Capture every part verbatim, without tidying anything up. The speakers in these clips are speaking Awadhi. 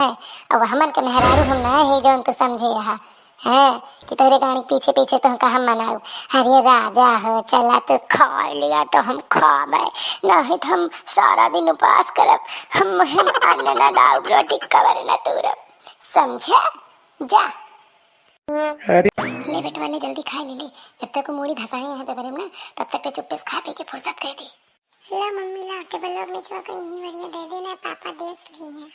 हैं? अब हमन के मेहरारू हम ना है जौन तू समझे यहाँ, हैं? कि तोहरे गाड़ी पीछे पीछे तुमका हम मनाऊ। अरे राजा हो, चला तू खाए लिया तो हम खाबे, नहीं तो हम सारा दिन उपास करब। हम मुँह में अन्न ना डालब, रोटी कबर ना तूरब, समझे? जा। अरे। ले बेटवा, ले जल्दी खाए ले, ले। जब तक वो मूड़ी धसाए हैं पेपरे में ना, तब तक ते चुप्पे से खा पी के फुर्सत कर दे। ला मम्मी, ला टेबल लोग निचवा कहीं ही बढ़िया दे देना, पापा देख ली हैं।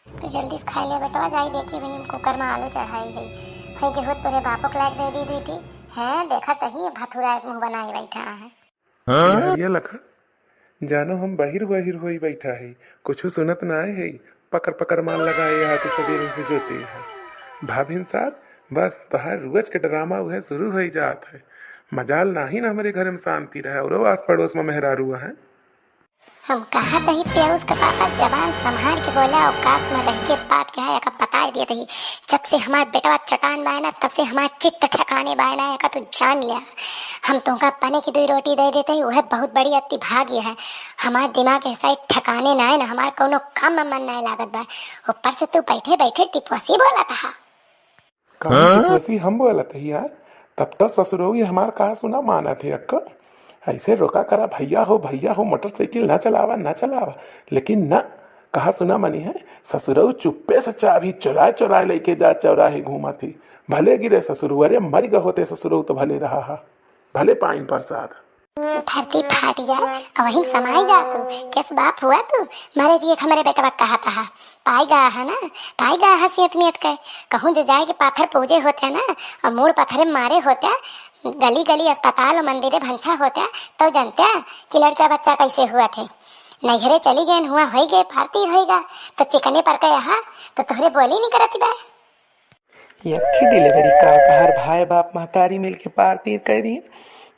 तू जल्दी से खाए ले बेटवा, जाई देखी भाई हम कुकर में आलू चढ़ाई है। भाई के होत तोरे बापो के लायक दे दी बेटी। हैं, देखा तही भथुरा ऐसे मुँह बनाए बैठा है। हाँ? ये लखन, जानो हम बहिर बहिर होई बैठा है, कुछ सुनत ना है, पकर पकर माल लगाए यहाँ तो सबेरे से जोते यहाँ। भाभिन साहब, बस तोहार रोज के ड्रामा उहे शुरू होई जात है। मजाल नाही ना हमरे घर में शांति रहे, और आस पड़ोस में मेहरारू हैं। हम कहा तही प्याउस का पापा, जबान संभाल के बोला, औकात में रह के बात क्या है, एका बताए दिए तही। जब से हमार बेटवा चटान बाय ना, तब से हमार चित्त ठिकाने बाय ना, एका तू जान लिया। हम तुमका पने की दुई रोटी दे देते ही, वह बहुत बड़ी अति भाग्य है। हमार दिमाग ऐसा ही ठिकाने ना है ना, हमार कौनो काम में मन नहीं लागत बा। ऊपर से तू बैठे बैठे टिपवसी बोला था। काम की खुशी हम बोलत ही यार, तब तो ससुरऊ ये हमार कहा सुना मानत है अक्का। ऐसे रोका करा, "भैया हो, भैया हो, मोटरसाइकिल ना चलावा, ना चलावा।" लेकिन ना, कहा सुना मानी है, ससुरऊ चुप्पे से चाबी चुराए चुराए लेके जा चौराहे घूमत ही। भले गिरे ससुरऊ, अरे मर गए होते ससुरऊ तो भले रहा हा। भले पाइन प्रसाद। धरती फाट जाए, अवहीं समाई जा तू। केस बाप हुआ तू? मारे जी एक हमरे बेटवा कहा तहा। पाई गा है ना, पाई गा है सेत मेत के। कहूँ जो जाए के पाथर पूजे होते ना, और मूड़ पत्थरे मारे होते, गली गली अस्पताल और मंदिरे भंसा होते, तो जानते कि लड़का बच्चा कैसे हुआ थे। नैहरे चली गए, हुआ होई गए, पार्टी होई गा, तो चिकने पर के यहाँ, तो तोहरे बोली नहीं करती बा। यक्खी डिलीवरी का तोहार भाई बाप महतारी मिलके पार तीर कर दिए।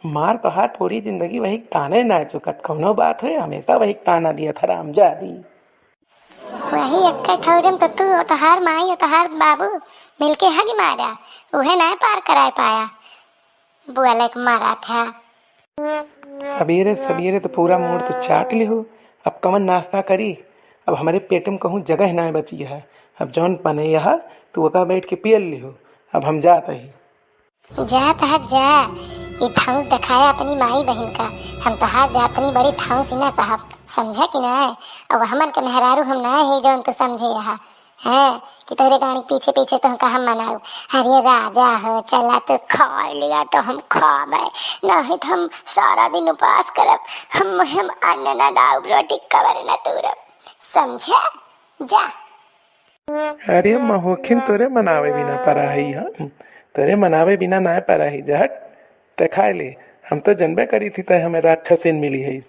मार तोहार पूरी जिंदगी वही ताने ना चुकत, कौनो बात होए हमेशा वही ताना दिया था रामजादी। वही यक्के ठौरे में तो तू और तोहार माई और तोहार बाबू मिलके हग मारा, उहे ना पार कराए पाया। बुआ लायक मारा था। सबेरे सबेरे तो पूरा मूड़ तो चाट लिहु। अब कवन नाश्ता करी? अब हमरे पेट में कहूँ जगह ना बची है। अब जौन पने यह तू ओका बैठ के पियल लिहु। अब हम जात ही। जात ह जा, ई धौंस देखाया अपनी माई बहिन का। हम तोहार जातनी बड़ी धौंस ही ना साहब, समझा कि ना? अब हमन के मेहरारू हम ना है जौन तू समझे यहाँ। हैं, कि तोहरे गाड़ी पीछे पीछे तुमका हम मनाऊ। अरे राजा हो, चला तू खाए लिया तो हम खाबे, नहीं तो हम सारा दिन उपास करब। हम मुँह में अन्न ना डालब, रोटी कबर ना तूरब। समझे? जा। अरे महोखिन, तोरे मनावे बिना परा है हम, तोरे मनावे बिना ना परा है। जहट ते खाए ले, हम तो जनबे करी थी तय हमें राक्षसिन मिली है।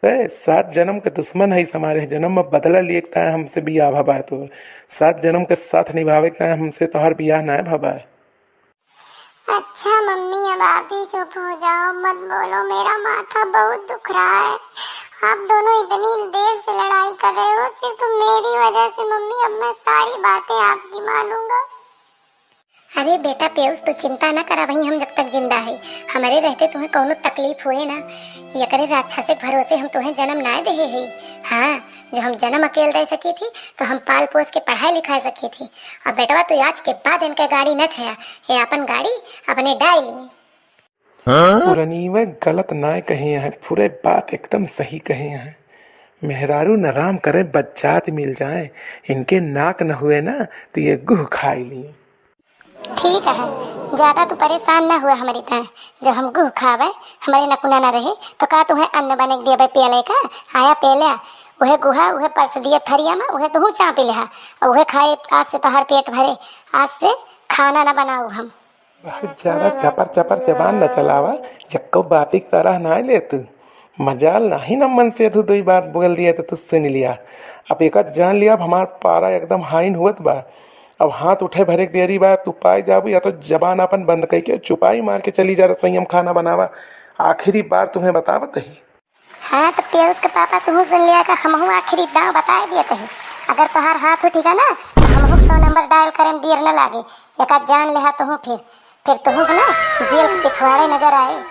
ए, सात जन्म के दुश्मन है, हमारे जन्म में बदला लिए के ताय हमसे बियाह भवा है तोर। सात जन्म के साथ निभावे के ताय हमसे तोहर बियाह ना भवा है। अच्छा मम्मी, अब आप भी चुप हो जाओ, मत बोलो, मेरा माथा बहुत दुख रहा है। आप दोनों इतनी देर से लड़ाई कर रहे हो, सिर्फ मेरी वजह से मम्मी, अब मैं सारी बातें आपकी मानूंगा। अरे बेटा पेउस, तू चिंता न करा, वहीं हम जब तक जिंदा है, हमरे रहते तुम्हें कौनो तकलीफ हुए ना। एकरे राक्षसिक भरोसे हम तुम्हें जन्म ना देहे है। हाँ, जो हम जन्म अकेल दे सकी थी, तो हम पाल पोस के पढ़ाई लिखाई सकी थी। अब बेटवा, तू आज के बाद इनके गाड़ी न छया, ये अपन गाड़ी अपने डाई ली। पुरनीवे गलत नाय कहे हैं, पूरे बात एकदम सही कहे हैं। मेहरारू न राम करे, बज्जात मिल जाए, इनके नाक न हुए ना, तो ये गुह खाई ली। ठीक है, ज्यादा तू परेशान न हुआ हमरी तय। जब हम गुह खावे, हमरे नकुना न रहे, तो का तुहें अन्न बने के दिया बे पियले का? आया पियले, उहे गुहा, उहे परस दिया थरिया में, उहे तुहू चापी लेहा, और उहे खाए, आज से तोहर पेट भरे, आज से खाना न बनाऊ हम। बहुत ज्यादा चपर चपर जबान न चलावा, यक्को बाती की तरह ना ले तू। मजाल नाही न मन से तू दुई बात बोल दिया तो तू सुन लिया। अब एक जान लिया, अब हमार पारा एकदम हाइन हुवत बा। अब हाथ उठे भरे के देरी बा, तू पाई जाबू या तो जबान अपन बंद करके चुपाई मार के चली जा रसोई में खाना बनावा। आखिरी बार तुम्हें बतावत ही। हाँ, तो पेउस के पापा, तुहू सुन लिया का, हमहू आखिरी दांव बताए दिए तही। अगर तोहार हाथ उठी गा ना, तो हमहू सौ नंबर डायल करे में देर न लागे। एका जान लेहा तुहू फिर, फिर तुहू को ना जेल के पिछवाड़े नजर आए।